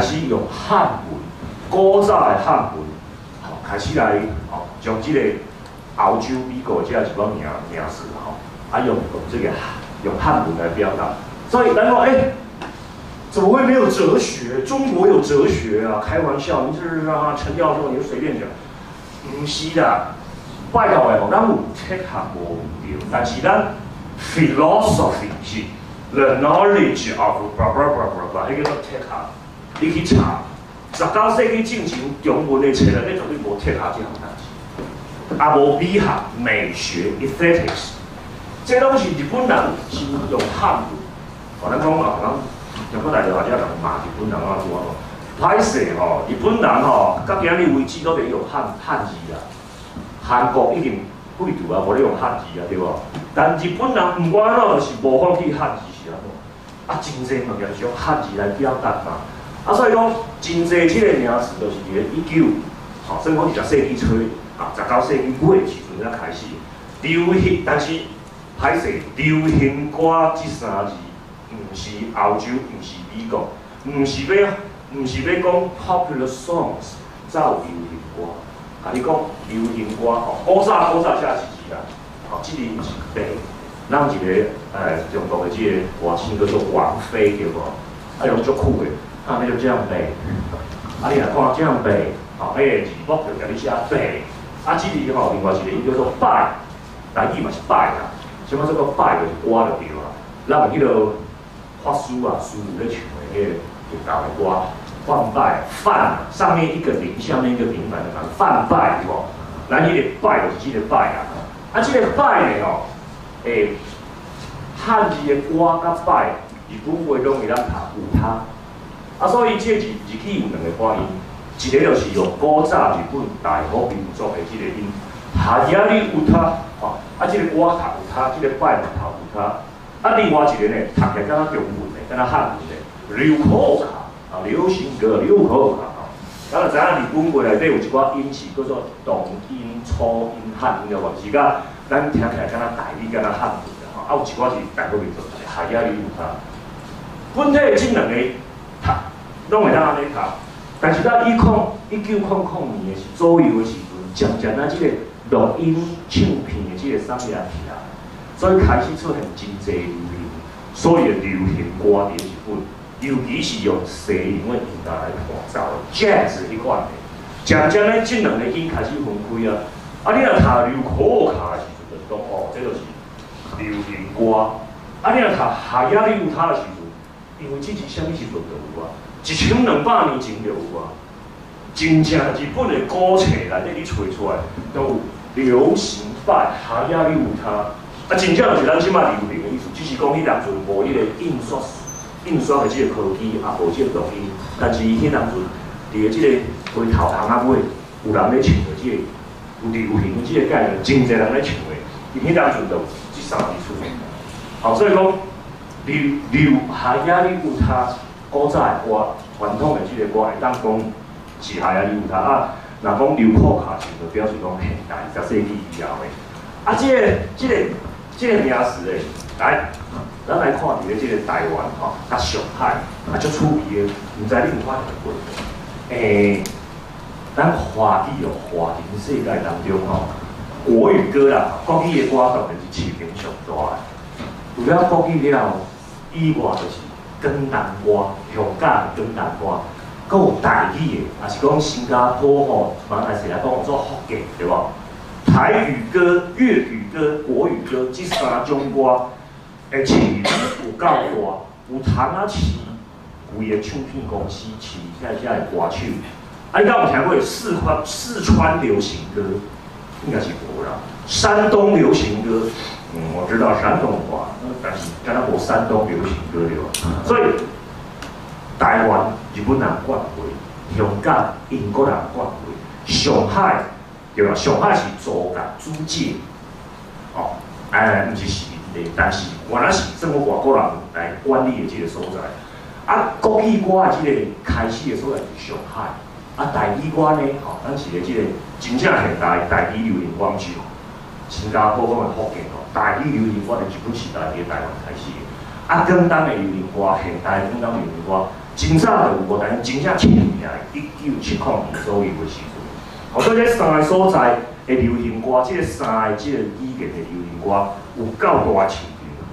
始用漢文，古早的漢文，吼，開始來吼，將這個歐洲、美國這一寡名詞吼，啊用漢文來表達。所以咱講，欸，怎麼會沒有哲學？中國有哲學啊？開玩笑，你這是啊，陳教授，你就隨便講。毋是啦，拜託的吼，咱有哲學無毋對，但是咱 philosophy 是 the knowledge of blah blah blah blah blah，彼叫做哲學。你去查，19世紀進前中文的冊內底絕對無哲學這項代誌，也無美學、美學 aesthetics，這攏是日本人先用漢文。哦，咱講啊，咱中國大陸或者人罵日本人啊，怎啊？歹勢吼，日本人吼，到今日為止都佇用漢字啊。韓國已經廢除啊，無咧用漢字啊，對無？但日本人毋管按怎，就是無放棄漢字是按怎？啊，真濟物件是用漢字來表達嘛。啊，所以講真濟這個名詞，就是佇咧一九，吼，算講20世紀初，啊，19世紀尾時陣才開始流行。但是歹勢，流行歌這三字，毋是歐洲，毋是美國，毋是欲講 popular songs 才有流行歌。共你講流行歌吼，古早寫一字啦，吼，這字是白。咱有一個中國的這個歌星叫做王菲，對無？啊，用足酷的，啊，你就這樣白。啊，你若看這樣白，吼，彼個字幕就共你寫白。啊，這字吼，另外一個音叫做拜，台語嘛是拜啦。啥物叫做拜？就是歌就對啊。咱有彼個法師啊，師父咧唱的彼個佛教的歌。梵唄，梵上面一個零，下面一個平凡的凡，梵唄有無？咱彼個拜就是這個拜啦。啊，這個拜呢吼，欸，漢字的歌佮拜，日本話攏會當讀有他。啊，所以這個字日語有兩個發音，一個就是用古早日本大和民族的這個音，はやりうた，吼，啊，這個歌讀有他，這個拜嘛讀有他。啊，另外一個呢，讀起來敢若中文的，敢若漢文的，流行歌。啊，流行歌、流行歌吼，咱就知影日本話內底有一寡音是叫做動音、初音、漢音的無？是甲咱聽起來敢若台語、敢若漢文的吼。啊，有一寡是大和民族的，はやりうた。本體的這兩個讀，攏會當按呢讀。但是到1900年的時左右的時陣，漸漸啊，這個錄音唱片的這個產業起來，所以開始出現真濟流行，所謂的流行歌佇日本。尤其是用西洋的音樂來伴奏的 jazz 彼款的，漸漸咧，這兩個音開始分開啊。啊，你若讀流行歌的時陣，就是講哦，這就是流行歌。啊，你若讀はやりうた的時陣，因為這字啥物時陣就有啊？1200年前就有啊。真正日本的古冊內底你揣出來，都有流行拜はやりうた。啊，真正就是咱這擺流行的意思，只是講彼當陣無彼個印刷的這個科技，也無這個錄音，但是彼當陣佇咧這個街頭巷仔尾，有人咧唱的這個有流行的這個概念，真濟人咧唱的，伊彼當陣就有這三個字出現。好，所以講流はやりうた古早的歌，傳統的這個歌會當講是はやりうた啊。若講流行歌是就表示講現代20世紀以後的。啊，這個名詞咧，來，咱來看佇咧這個台灣吼，佮上海啊，足趣味的，毋知你有發現過？欸，咱華語哦，華人世界當中吼，國語歌啦，國語的歌當然是市場上大的。除了國語了以外，就是廣東歌、香港的廣東歌，閣有台語的，也是講新加坡吼，馬來西亞講做福建，對無？台語歌、粵語歌、國語歌，這三種歌的市場有夠大，有通啊飼規個唱片公司，飼遐的歌手。啊，你敢有聽過四川流行歌？應該是無啦。山東流行歌，嗯，我知道山東話，但是敢若無山東流行歌對吧？所以台灣日本人管過，香港英國人管過，上海對吧？上海是租界租界，哦，哎，毋是殖民地，但是原來是算外國人來管理的這個所在。啊，國語歌的這個開始的所在是上海。啊，台語歌呢，吼，咱是咧這個真正現代台語流行歌是新加坡講的福建吼，台語流行歌佇日本時代佇台灣開始的。啊，廣東的流行歌，現代廣東流行歌，真早就有，但是真正出名的，1970年左右的時陣。好，所以這三个所在的流行歌，這个三个這个語言的流行歌，有夠大的市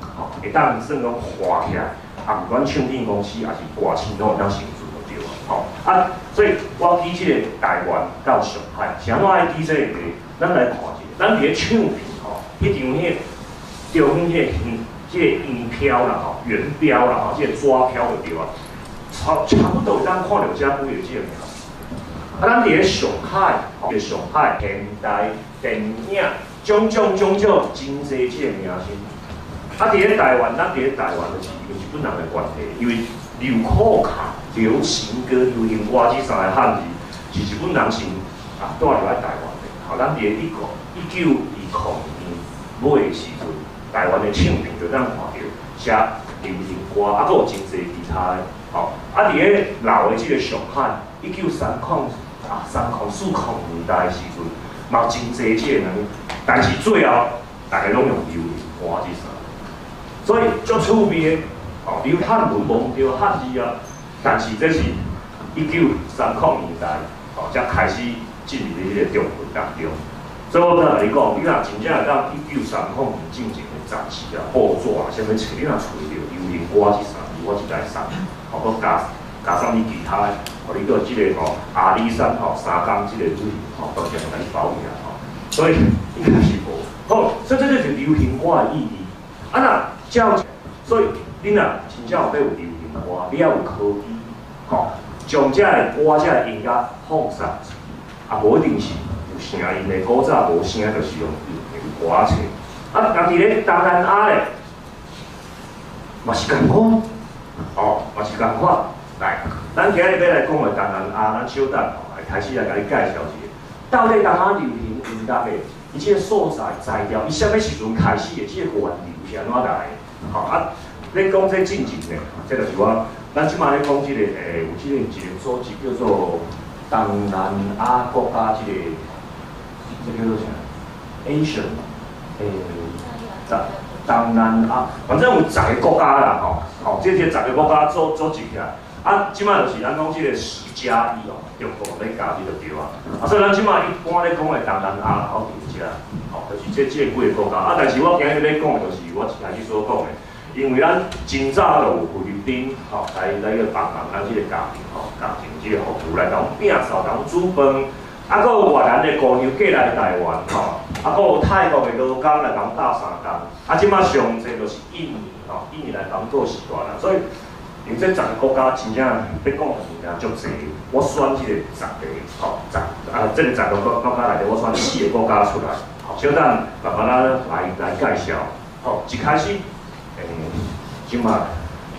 場，吼，會當算講火起來，啊，毋管唱片公司抑是歌星攏會當生存就對啊，吼，啊，所以我舉這个台灣到上海，是按怎愛舉這个例？咱來看一下，咱佇咧唱片吼，彼張彼个中間彼个圓，這个圓標啦吼，圓標啦吼，這个紙標就對啊，差不多會當看著遮幾个這个名。啊，咱佇咧上海，吼，上海現代電影，種種種種真濟這個明星。啊，佇咧台灣，咱佇咧台灣就是因為日本人的關係，因為劉可卡流行歌、流行歌這三个漢字是日本人先啊帶入來台灣的。好，咱佇咧1920年尾的時陣，台灣的唱片就當看著寫流行歌，啊，閣有真濟其他的。吼，啊，佇咧老的這个上海，1930啊30、40年代的時陣，嘛真濟這個人，但是最後大家攏用流行歌這三。所以足趣味的，哦，你漢文無毋對漢字啊，但是這是1930年代，哦，才開始進入這个中文當中。所以我才共你講，你若真正會當1930年進前的雜誌啊、報紙啊，啥物冊，你若揣著流行歌這三字，我一來送，吼，閣加送你其他的，予你閣這个吼阿里山吼三工這个旅行吼，當然共你包起來吼。所以應該是無。好，所以這就是流行歌的意義。啊若照，所以你若真正有欲有流行歌，你愛有科技，吼，將這个歌這个音樂放送出去，啊，無一定是有聲音的，古早無聲就是用用歌冊。啊，但佇咧東南亞咧，嘛是仝款，哦，嘛是仝款。來，咱今日欲來講的東南亞，咱小等吼，來開始來共你介紹一下，到底東南亞流行音樂的，伊這个素材材料，伊啥物時陣開始的？這个源流是按怎來的？吼啊，咧講這進前呢，這就是我，咱這馬咧講這个，有這个一个組織叫做東南亞國家這个，這叫做啥？Asian，東南亞，反正有十个國家啦，吼，吼，這十个國家組織起來，啊，這馬就是咱講這个10加1哦，中國咧加入就對啊。啊，所以咱這馬一般咧講的東南亞，吼，佇遮，吼，就是這幾个國家。啊，但是我今日咧講的，就是我一開始所講的，因為咱真早就有菲律賓，吼，來個幫忙咱這个家庭，吼，家庭這个服務來共摒掃、共煮飯，啊，閣有越南的姑娘過來台灣，吼，啊，閣有泰國的勞工來共鬥相共，啊，這馬上濟就是印尼，吼，印尼來共做時段啦，所以因為這十个國家真正欲講的物件足濟，我選這个十个，吼，十啊，這个十个國家內底，我選四个國家出來，好，小等慢慢仔來介紹，好，一開始，這馬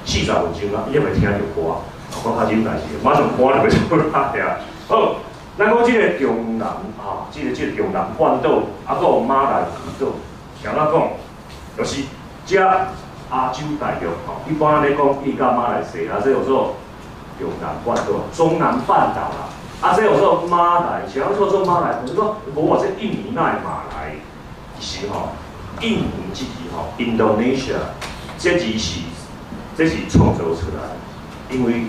40分鐘啊，你還未聽著歌，我較緊代誌，馬上歌就欲出來啊，好。咱講這个中南吼，這个中南半島，啊，閣有馬來群島，是按怎講？就是遮亞洲大陸吼，一般咧講，伊佮馬來西亞，這叫做中南半島、中南半島啦。啊，這叫做馬來，是按怎叫做馬來？就是講無話這印尼哪會馬來？其實吼，印尼這字吼，Indonesia 這字是創造出來，因為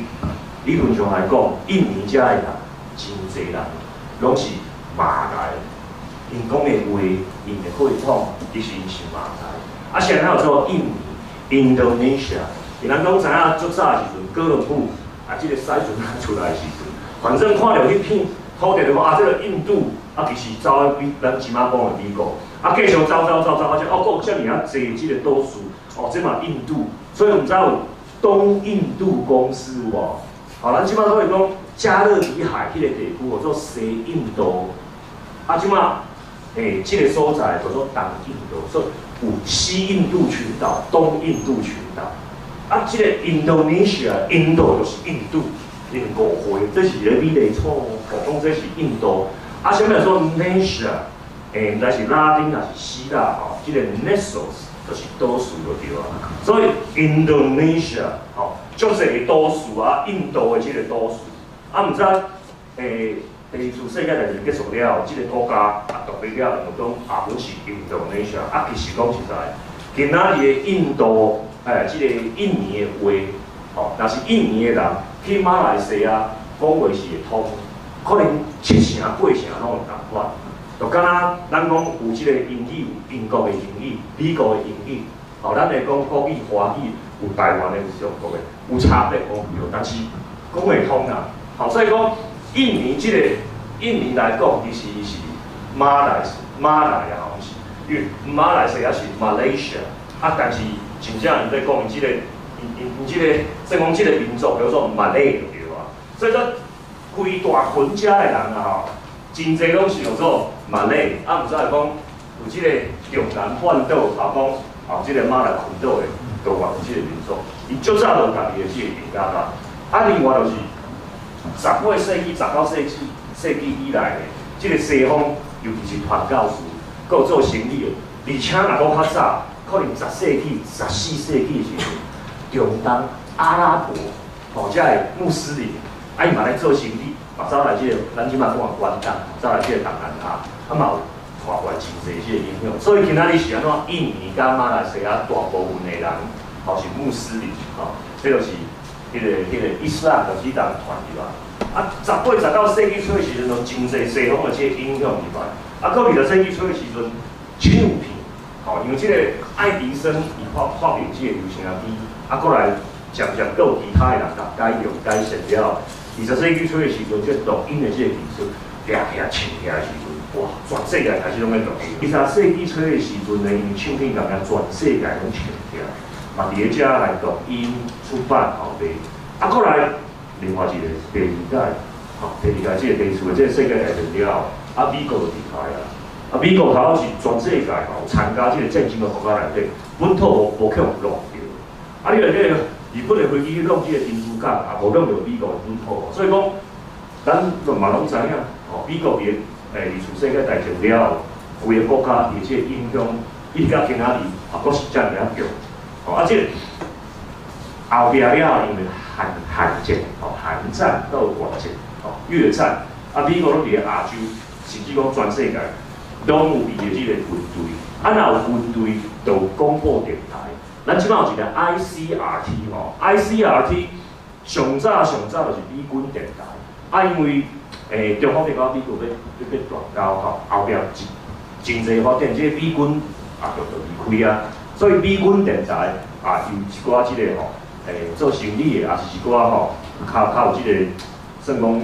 理論上來講，印尼遮的人真濟人攏是馬來，𪜶講的話，𪜶的血統，其實𪜶是馬來。啊，是按怎叫做印尼？Indonesia，咱攏知影足早的時陣，哥倫布啊，這个使船出來的時陣，反正看著彼片土地就講啊，這个印度啊，其實走比咱這馬講的美國，啊，繼續走走走走，啊，哦，閣有遮爾仔濟這个島嶼，哦，這嘛印度，所以毋知有東印度公司有無？好，咱這馬都會講加勒比海彼个地區叫做西印度，啊，這馬這个所在叫做東印度，所以有西印度群島、東印度群島。啊，這个 Indonesia，印度就是印度，𪜶誤會，這是一個美麗錯誤，講這是印度。啊，啥物叫做 Nesia？毋知是拉丁抑是希臘吼，這个 Nesos 就是島嶼就對啊。所以 Indonesia 吼，足濟個島嶼啊，印度的這个島嶼。啊，毋知第二次世界大戰結束了後，這个國家啊獨立了，就講啊，阮是 Indonesia。啊，其實講實在，今仔日的印度，這个印尼的話，吼，若是印尼的人去去馬來西亞講話是會通，可能七成八成攏會仝款。就敢若咱講有這個英語，有英國的英語、美國的英語，吼，咱會講國語、華語，有台灣的，有中國的，有差別無對，但是講會通啦。吼，所以講印尼這個印尼來講，其實是馬來啊，毋是，因為馬來西亞是 Malaysia，啊，但是真正𪜶咧講𪜶這個，𪜶這個，算講這個民族叫做馬來就對啊。所以說，規大群遮的人啊吼，真濟攏是叫做馬來，啊，毋知講有這個中南半島，啊講哦，這個馬來群島的都有這個民族，𪜶足早就有家己的這個國家啦。啊，另外就是18世紀、19世紀以來的這個西方，尤其是傳教士，閣有做生意的，而且若講較早，可能10世紀、14世紀的時陣，中東阿拉伯吼，遮的穆斯林，啊，伊嘛來做生意，嘛走來這個咱這擺講的關東，走來這個東南亞，啊嘛有帶過來真濟這個影響。所以今仔日是按怎？印尼佮馬來西亞大部分的人，吼是穆斯林，吼，這就是彼個伊斯蘭就是當傳入來。啊，18、19世紀初的時陣，就真濟西方的這個影響入來。啊，閣20世紀初的時陣，唱片，吼，因為這個愛迪生伊發明這個留聲機，啊，閣來漸漸閣有其他的人共改良改善了後，20世紀初的時陣，這個錄音的這個技術掠起來、唱起來的時陣，哇，全世界開始攏咧錄音。20世紀初的時陣呢，因為唱片共全世界攏唱起來，嘛佇咧遮來錄音出版吼賣。啊，閣來另外一個第二屆，吼，第二屆這個第四個這個世界大戰了後，啊，美國就離開啊。啊，美國頭是全世界吼參加這個戰爭的國家內底，本土無去予弄著。啊，你來這個日本的飛機去弄這個珍珠港，也無弄著美國的本土。所以講，咱嘛攏知影，吼，美國佇個二次世界大戰了後，規個國家伊這個影響，一直到今仔日，啊，閣是遮爾仔強。吼，啊，這個後壁了後，因為韓戰，吼，韓戰到越戰，吼，越戰，啊，美國攏佇咧亞洲，甚至講全世界，攏有伊的這個軍隊。啊，若有軍隊，就有廣播電台。咱這擺有一個 ICRT 吼，ICRT 上早上早就是美軍電台。啊，因為中華民國美國欲斷交吼，後壁真濟發展，這個美軍也就離開啊。所以美軍電台啊，有一寡這個吼，做生意的，也是一寡吼，較有這個算講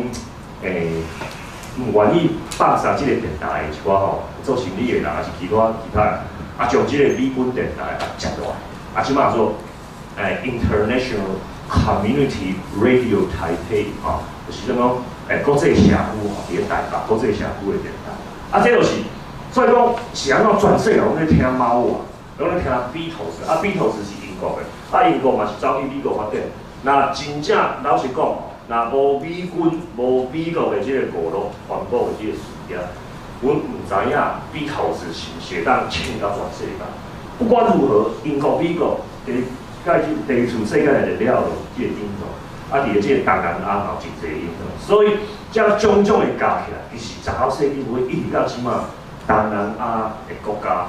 毋願意放殺這個電台的一寡吼，做生意的人，也是其他人，啊，將這個美軍電台啊接落來，啊，這擺做International Community Radio Taipei 吼，就是算講國際社區吼，佇咧台北國際社區的電台，啊，這就是，所以講是按怎全世界攏咧聽貓話，攏咧聽 Beatles，啊，Beatles 是英國的，啊，英國嘛是走去美國發展。若真正老實講，若無美軍、無美國的這個娛樂環保的這個事業，阮毋知影 Beatles 是毋是會當唱到全世界。不管如何，英國、美國第二次世界大戰了後，這個影響，啊，佇咧這個東南亞嘛有真濟影響。所以，這種種的加起來，其實19世紀尾一直到這擺，東南亞的國家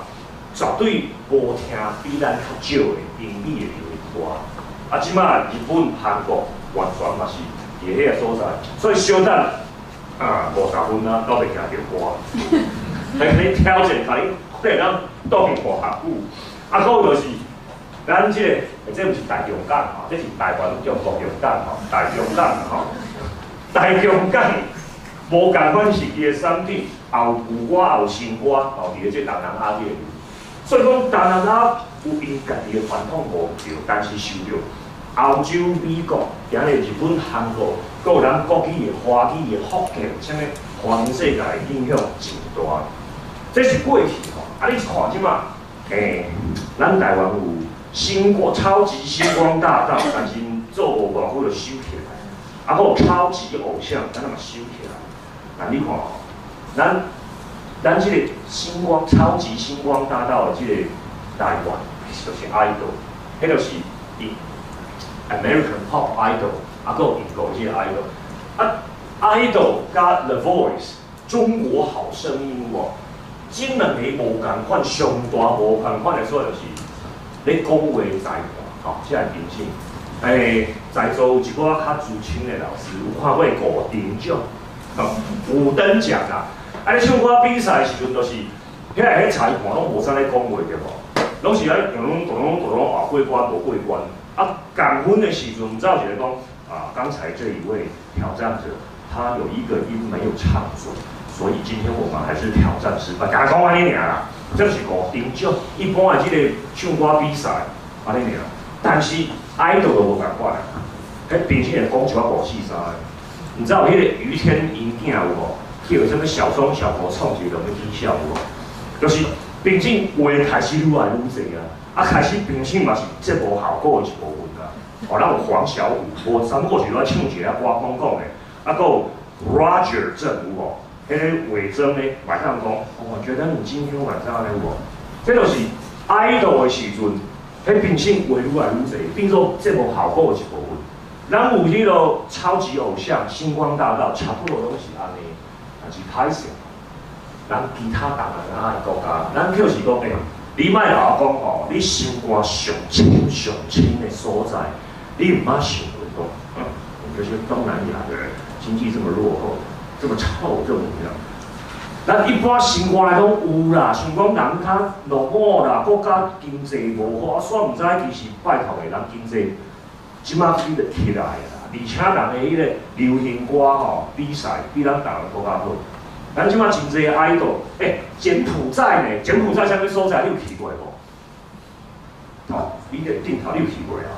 絕對無聽比咱較少的英語的流行歌。啊，這擺日本、韓國完全嘛是佇彼個所在，所以小等啊50分啊，閣袂聽著歌，來共你挑戰，共你會當倒去偌久。啊，閣有就是咱這個，這毋是大中港吼，這是台灣中國香港吼，大中港吼，大中港無仝款時期的產品，也有舊歌，也有新歌，吼，佇咧這東南亞這個。所以講，東南亞有𪜶家己的傳統無對，但是受著歐洲、美國、今日日本、韓國，閣有咱國語的、華語的福建，啥物華人世界的影響真大。這是過去吼，啊，你看這擺，咱台灣有星光超級星光大道，但是做無偌久就收起來。啊，閣有超級偶像，咱嘛收起來。但你看吼，咱這個星光超級星光大道的這個來源，其實就是 idol，彼就是伊 American Pop Idol，啊，閣有英國這個 idol，啊，idol 佮 The Voice 中國好聲音喎，這兩個無仝款，上大無仝款的所在就是咧講話才華，吼，這個明星，在座有一寡較資深的老師，有看過五燈獎，五燈獎啊！啊，咧唱歌比賽的時陣，就是遐裁判攏無啥咧講話對無？攏是愛咚咚咚咚啊過關無過關。啊，降分的時陣，走一個講啊，剛才這一位挑戰者，他有一個音沒有唱準，所以今天我們還是挑戰失敗。敢講按呢爾啦，這是五燈獎，一般的這個唱歌比賽按呢爾，但是 idol 就無仝款啊。彼評審會講一寡五四三的，毋知有彼個余天𪜶囝有無？叫啥物小松小婆創一個欲起痟有無？就是評審話開始愈來愈濟啊！啊，開始評審嘛是節目效果的一部分啊。哦，咱有黃小琥，無三個時咧唱一個歌講講的，啊，閣有 Roger 鄭有無？彼個偽裝咧，嘛通講，我覺得你今天晚上咧有無？這就是 idol 的時陣，彼評審話愈來愈濟，變做節目效果的一部分。咱有彼個超級偶像、星光大道，差不多攏是按呢，但是歹勢，咱其他東南亞的國家，咱就是講，欸，你莫老我講吼，你心肝上深上深的所在，你毋捌想過講，我們這些東南亞的人經濟這麼落後，這麼臭，這麼怎樣？咱一般生活來講有啦，想講人較落伍啦，國家經濟無好，煞毋知其實拜託的，人經濟這馬起就起來啦，而且人的彼個流行歌吼比賽比咱台灣閣較好。咱這馬真濟 idol，欸，柬埔寨呢？柬埔寨啥物所在？你有去過無？哦，你佇頂頭你有去過啊？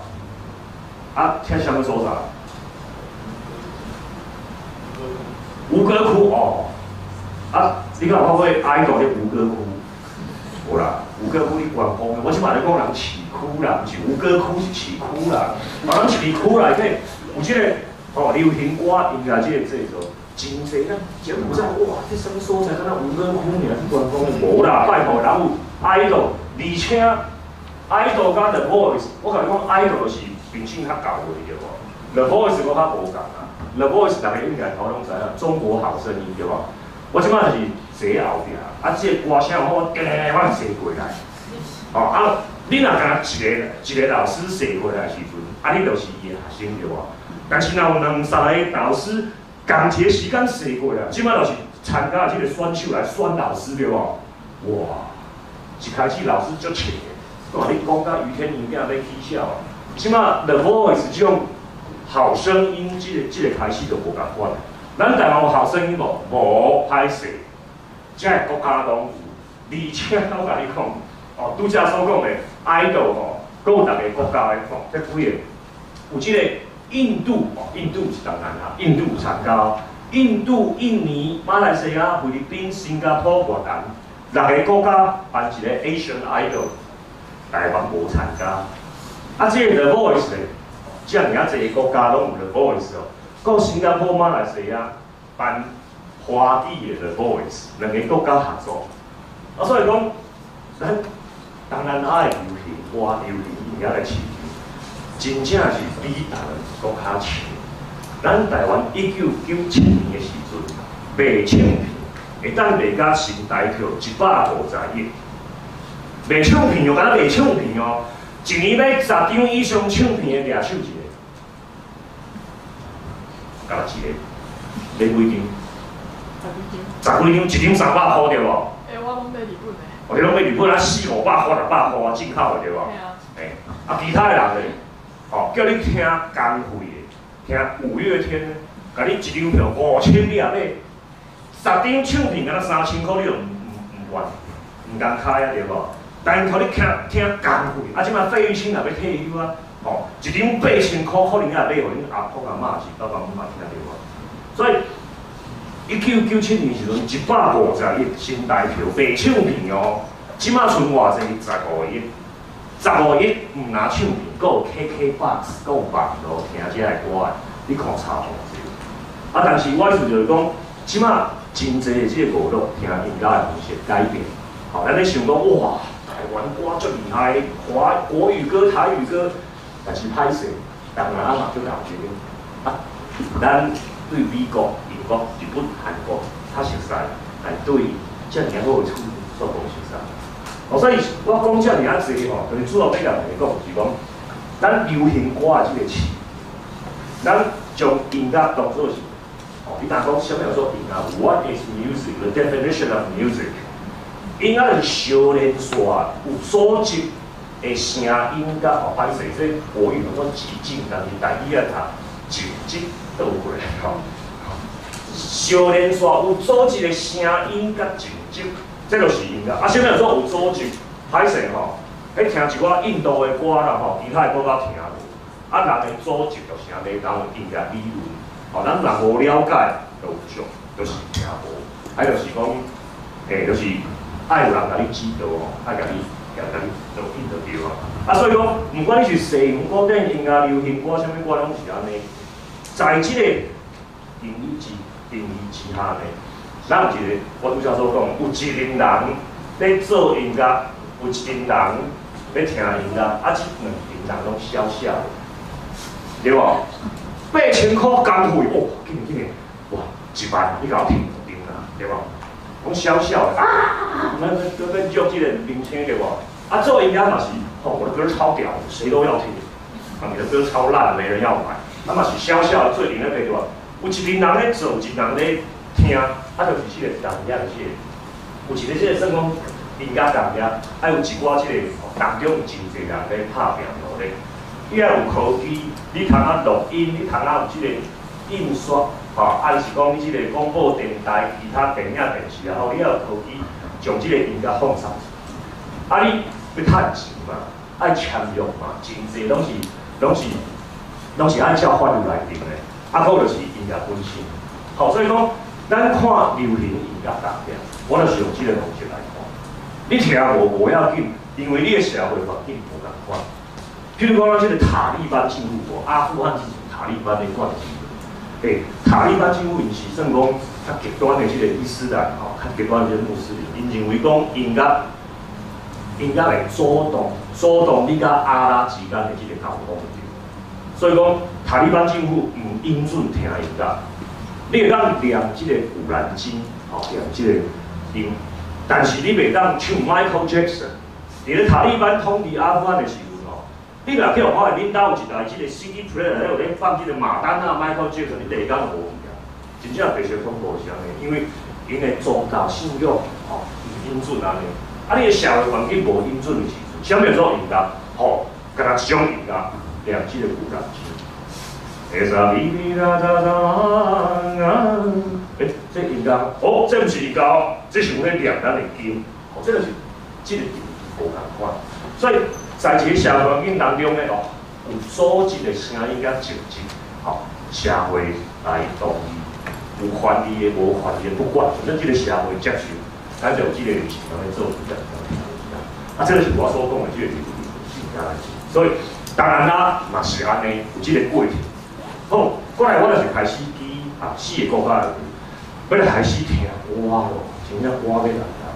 啊，遐啥物所在？吳哥窟哦。啊，你敢有看過 idol 咧吳哥窟？無啦，吳哥窟你觀光的，我這馬咧講人市區啦，毋是吳哥窟是市區啦。啊，咱市區內底有這個哦，流行歌音樂這個製作，真濟咱柬埔寨哇，這啥物所在？敢若吳哥窟爾去觀光的？無啦，拜託，人有 idol，而且 idol 佮 The Voice，我共你講，idol 就是評審較厚的對無？The Voice 閣較無仝啊，The Voice 逐家應該頭攏知影，中國好聲音對無？我這馬就是坐後壁，啊，這個歌聲我叮，我坐過來。哦啊，你若敢一個一個老師坐過來的時陣，啊，你就是伊的學生對無？但是若有兩三個老師仝一個時間坐過來，這馬就是參加這個選手來選老師對無？哇！一開始老師足笑的，哇！你講甲余天𪜶囝欲起痟啊！這馬 The Voice 這種好聲音，這個開始就無仝款。咱台灣有好聲音無？無，歹勢，這個國家攏有，而且我共你講，哦，拄才所講的 idol 吼，閣有逐个國家的吼，這幾個有這個印度哦，印度是東南亞，印度有參加，印度、印尼、馬來西亞、菲律賓、新加坡、越南，六个國家辦一個 Asian Idol，台灣無參加。啊，這個 The Voice 咧，遮爾仔濟國家攏有 The Voice 哦。閣新加坡、馬來西亞辦華語的 The Voice，兩个國家合作。啊，所以講，咱東南亞的流行歌、流行音樂的市場，真正是比台灣閣較強。咱台灣1997年的時陣賣唱片，會當賣甲新台票150億。賣唱片哦，敢若賣唱片哦，一年買10張以上唱片的舉手一下。敢若一个，買幾張？十幾張，一張300箍對無？欸，我攏買日本的。哦，你攏買日本啊，四五百箍、600箍進口的對無？嘿啊。欸，啊，其他的人咧，哦，叫你聽公費的，聽五月天的，共你一張票5000，你也買？10張唱片敢若3000箍，你就毋願，毋甘開啊對無？但予你聽聽公費，啊，這馬費玉清也欲退休啊。吼，一張8000箍，可能也買予恁阿公阿嬤是爸爸媽媽聽著無？所以1997年時陣，150億新台票賣唱片哦，這馬賰偌濟？十五億，十五億毋若唱片，閣有 KKBOX，閣有網路聽這个歌的，你看差偌濟？啊，但是我意思就是講，這馬真濟的這個娛樂聽音樂的方式改變，吼，咱咧想講哇，台灣歌足厲害，華國語歌、台語歌。但是歹勢，東南亞嘛足𠢕的。啊，咱對美國、英國、日本、韓國較熟似，但對遮爾好的處煞無熟似。哦，所以我講遮爾仔濟吼，就是主要欲共大家講，就是講咱流行歌的這個市，咱將音樂當做是，哦，你若講啥物叫做音樂？What is music? The definition of music？音樂是相連線有組織的聲音佮哦，歹勢，這國語叫做寂靜，但是台語愛讀靜寂倒過來吼。相連線有組織的聲音佮靜寂，這就是音樂。啊，啥物叫做有組織？歹勢吼，彼聽一寡印度的歌啦吼，其他的國家聽無。啊，人的組織就是按呢，人有音樂理論，吼，咱若無了解，就有俗，就是聽無。還就是講，就是愛有人共你指導吼，愛共你，共你導引就對啊。啊，所以講，毋管你是西洋古典音樂、流行歌，啥物歌攏是按呢。在這個定義之下呢，咱有一個，我拄才所講，有一群人咧做音樂，有一群人咧聽音樂，啊，這兩群人攏痟痟的，對無？8000箍工費，哦，緊緊的，哇，1萬，你共我聽兩張啊，對無？攏痟痟的啊，咱咱咱約這個明星對無？啊，做音樂嘛是，吼，我的歌超屌，誰都要聽，啊，你的歌超爛，沒人要買，啊嘛是痟痟的做陣咧對無？有一群人咧做，有一群人咧聽，啊，就是這個工業的這個，有一個這個算講音樂工業，啊有一寡這個當中有真濟人咧拍拚努力。你愛有科技，你通啊錄音，你通啊有這個印刷，吼，啊是講你這個廣播電台、其他電影、電視也好，你愛有科技將這個音樂放送。啊，你欲趁錢嘛，愛簽約嘛，真濟攏是按照法律來定的。啊，閣就是音樂本身。好，所以講，咱看流行音樂當中，我就是用這個方式來看。你聽無無要緊，因為你的社會環境無仝款。譬如講，咱這個塔利班政府，阿富汗這種塔利班的管治，塔利班政府𪜶是算講較極端的這個伊斯蘭吼，較極端的這個穆斯林，𪜶認為講音樂會阻擋你佮阿拉之間的這個溝通。所以講，塔利班政府毋允准聽音樂，你會當念這個古蘭經，吼，念這個經，但是你袂當唱 Michael Jackson。佇咧塔利班統治阿富汗的時陣吼，你若去予看見恁兜有一台這個 CD player 咧有咧放這個馬丹娜、Michael Jackson，你第一工就無去啊。真正白色恐怖是按呢，因為𪜶的宗教信仰吼毋允准按呢。啊，你的社會環境無允准的時陣，啥物叫做音樂？吼，敢若一種音樂，念這個古蘭經。欸，這音樂，哦，這毋是音樂哦，這是有咧念咱的經，哦，這就是這個定義無仝款。所以，在一個社會環境當中呢，哦，有組織的聲音佮靜寂，吼，社會來同意，有權利的、無權利的不管，反正這個社會接受，咱就有這個流行來做這個。啊，這個是我所講的這個流行所以，當然啦，嘛是按呢，有這個過程。好，過來我就是開始去啊四個國家內，欲來開始聽歌咯，真正歌欲來啊。